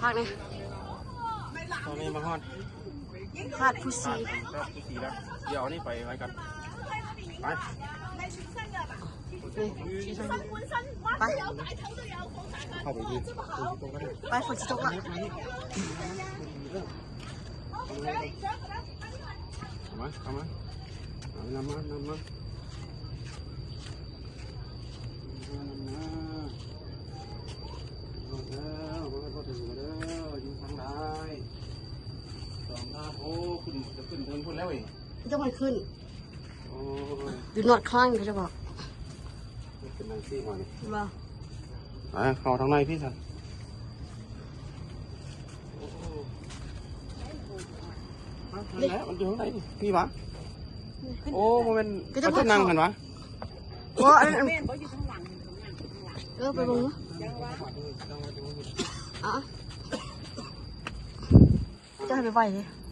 ພາກນີ້ ຕອນນີ້ມາຮອດ ຫາດພູສີ ຫາດພູສີແລ້ວ. ດຽວເອົານີ້ໄປໄວ້ກ່ອນ ໄປ ໄປ ໄປ ຝົນຊິຕົກແລ້ວ ເອົາມາ ເອົາມາ ເອົາ ນຳມາ ນຳມາ ນຳມາ ນຳມາ ມາແລ້ວ ມາແລ້ວ ພໍເຖິງແລ້ວ ຢູ່ທາງໃດ ສອງທາງ ໂອ້ ຂຶ້ນ ຈະຂຶ້ນເທິງພຸ້ນແລ້ວເອີຍ ເຂົາເຈົ້າໃຫ້ຂຶ້ນ ໂອ້ຍ Do not climb ເຂົາເຈົ້າບອກ ຂຶ້ນທາງຊີ້ມານີ້ ເຫັນບໍ່? ໄປ ເຂົ້າທາງໃນພີ້ຊັ້ນ ໂອ້ ມາ ຫັ້ນແຫຼະ ມັນຢູ່ທາງໃນນີ້ ມີຫວາ? ໂອ້ ບໍ່ແມ່ນ ເຂົາເຈົ້າ ເຂົາເຈົ້ານັ່ງຫັ້ນຫວາ? ບໍ່ ອັນນັ້ນ ແມ່ນບໍ່ ຢູ່ທາງຫຼັງ ເອີ ໄປເບິ່ງເນາະ ອ່ະ ເຈົ້າໃຫ້ໄປໄຫວ້ເດ້.